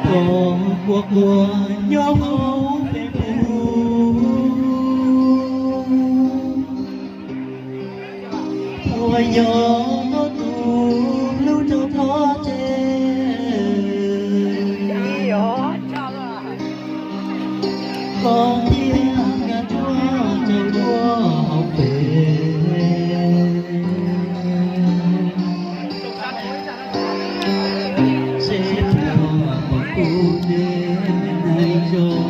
Pom koj quaj quaj nyob hauv Facebook, puas yog koj tus hlub rau pob ntseg? Koj thiaj nkag tuaj tsaug dua hauv pes. Seb puas pom kuv tej neeg zoo,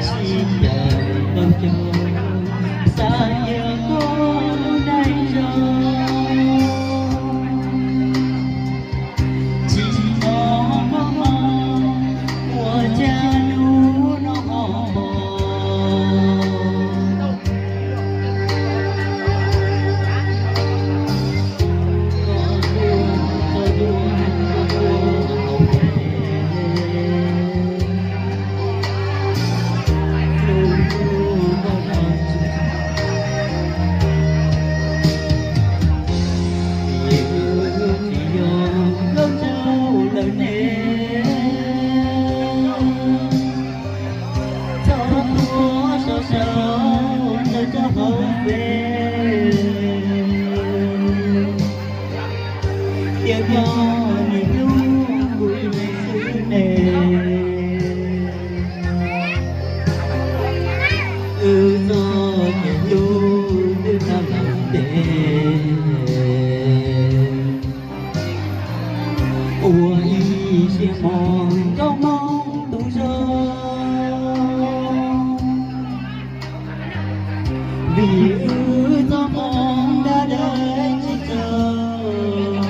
sib cav taug caug xav yuav koj lub neej zoo. Tsis hnov koj hmo, ua cas hnub no ho pom. Tsis yog koj tsaug lawm ne, txhob tuav sov sau ntawm rau hauv pes. Tias koj nim hlub kuv ib leeg xwb ne, wb txoj kev hlub twb tag lawm ntev. Ua ib siab mog nkauj Hmoob tus zoo, vim wb txoj hmoov dab dab tsis txaus,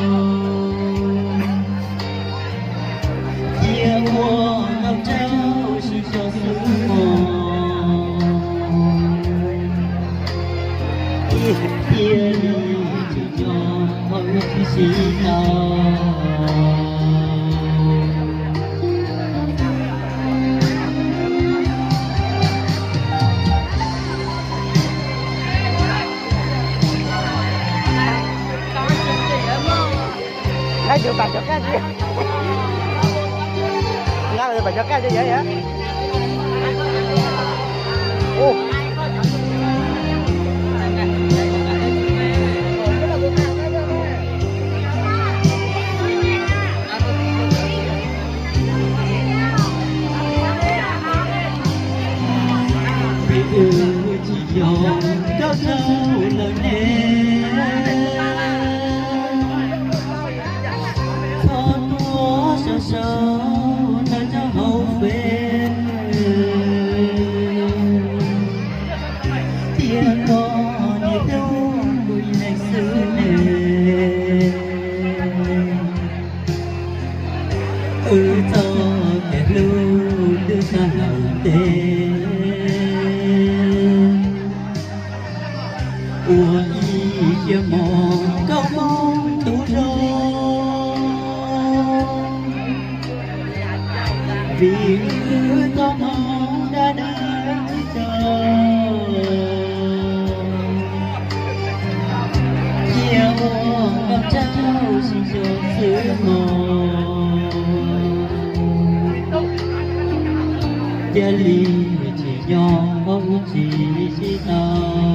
cia ua nkauj tsaug sib zog xwb mog. Thiaj li tsis nco qhov wb sib tau. Nqa lawv pam cov kaj, nqa lawv pam cov kaj cov yam. Vim wb tsis yog nkauj tsaug lawm ne, txhob tuav sov sau ntawm rau hauv pes. Tias koj nim hlub kuv ib leeg xwb ne, wb txoj kev hlub twb tag lawm ntev. Ua ib siab mog nkauj Hmoob tus zoo, vim wb txoj hmoov dab dab tsis txaus, cia ua nkauj tsaug sib zog xwb mog. Cia li tsis nco qhov wb sib tau.